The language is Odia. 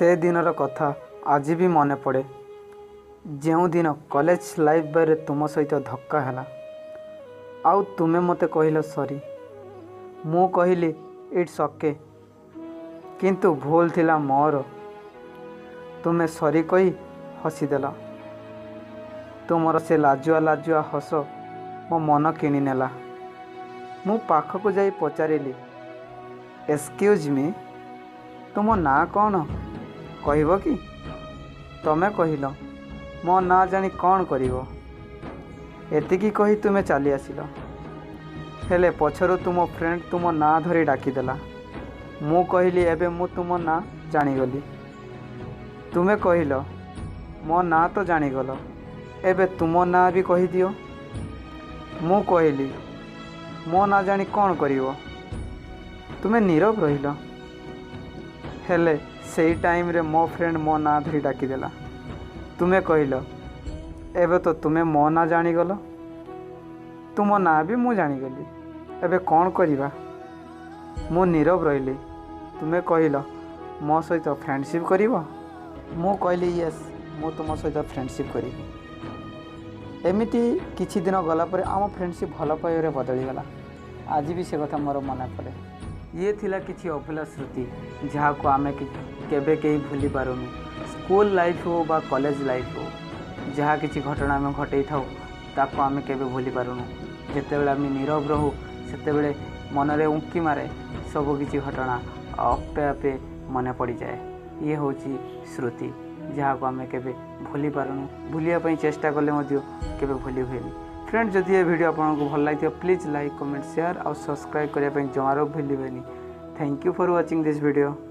ସେ ଦିନର କଥା ଆଜି ବି ମନେ ପଡ଼େ, ଯେଉଁଦିନ କଲେଜ ଲାଇଫ୍ରେ ତୁମ ସହିତ ଧକ୍କା ହେଲା ଆଉ ତୁମେ ମୋତେ କହିଲ ସରି। ମୁଁ କହିଲି it's okay, କିନ୍ତୁ ଭୁଲ ଥିଲା ମୋର। ତୁମେ ସରି କହି ହସିଦେଲ। ତୁମର ସେ ଲାଜୁଆ ଲାଜୁଆ ହସ ମୋ ମନ କିଣିନେଲା। ମୁଁ ପାଖକୁ ଯାଇ ପଚାରିଲି, "ଏକ୍ସକ୍ୟୁଜ୍ ମି, ତୁମ ନାଁ କ'ଣ କହିବ କି?" ତମେ କହିଲ, "ମୋ ନାଁ ଜାଣି କ'ଣ କରିବ?" ଏତିକି କହି ତୁମେ ଚାଲି ଆସିଲ। ହେଲେ ପଛରୁ ତୁମ ଫ୍ରେଣ୍ଡ ତୁମ ନାଁ ଧରି ଡାକିଦେଲା। ମୁଁ କହିଲି, "ଏବେ ମୁଁ ତୁମ ନାଁ ଜାଣିଗଲି।" ତୁମେ କହିଲ, "ମୋ ନାଁ ତ ଜାଣିଗଲ, ଏବେ ତୁମ ନାଁ ବି କହିଦିଅ।" ମୁଁ କହିଲି, "ମୋ ନାଁ ଜାଣି କ'ଣ କରିବ?" ତୁମେ ନୀରବ ରହିଲ। ହେଲେ ସେଇ ଟାଇମ୍ରେ ମୋ ଫ୍ରେଣ୍ଡ ମୋ ନାଁ ଧରି ଡାକିଦେଲା। ତୁମେ କହିଲ, "ଏବେ ତ ତୁମେ ମୋ ନାଁ ଜାଣିଗଲ, ତୁମ ନାଁ ବି ମୁଁ ଜାଣିଗଲି, ଏବେ କ'ଣ କରିବା?" ମୁଁ ନୀରବ ରହିଲି। ତୁମେ କହିଲ, "ମୋ ସହିତ ଫ୍ରେଣ୍ଡସିପ୍ କରିବ?" ମୁଁ କହିଲି, "ୟେସ୍, ମୁଁ ତୁମ ସହିତ ଫ୍ରେଣ୍ଡସିପ୍ କରିବି।" ଏମିତି କିଛି ଦିନ ଗଲା ପରେ ଆମ ଫ୍ରେଣ୍ଡସିପ୍ ଭଲ ପାଇବାରେ ବଦଳିଗଲା। ଆଜି ବି ସେ କଥା ମୋର ମନେ ପଡ଼େ। ଇଏ ଥିଲା କିଛି ଅଭୁଲା ସ୍ମୃତି, ଯାହାକୁ ଆମେ କେବେ କେହି ଭୁଲି ପାରୁନୁ। ସ୍କୁଲ ଲାଇଫ୍ ହେଉ ବା କଲେଜ ଲାଇଫ୍ ହେଉ, ଯାହା କିଛି ଘଟଣା ଆମେ ଘଟେଇଥାଉ, ତାକୁ ଆମେ କେବେ ଭୁଲି ପାରୁନୁ। ଯେତେବେଳେ ଆମେ ନୀରବ ରହୁ, ସେତେବେଳେ ମନରେ ଉଙ୍କି ମାରେ ସବୁ କିଛି ଘଟଣା ଆଉ ଆପେ ଆପେ ମନେ ପଡ଼ିଯାଏ। ଇଏ ହେଉଛି ସ୍ମୃତି, ଯାହାକୁ ଆମେ କେବେ ଭୁଲି ପାରୁନୁ। ଭୁଲିବା ପାଇଁ ଚେଷ୍ଟା କଲେ ମଧ୍ୟ କେବେ ଭୁଲି ହୁଏନି। ଫ୍ରେଣ୍ଡ, ଯଦି ଏ ଭିଡ଼ିଓ ଆପଣଙ୍କୁ ଭଲ ଲାଗିଥିବ, ପ୍ଲିଜ୍ ଲାଇକ୍, କମେଣ୍ଟ, ସେୟାର ଆଉ ସବସ୍କ୍ରାଇବ୍ କରିବା ପାଇଁ ଜମାରୁ ଭୁଲିବେନି। Thank you for watching this video.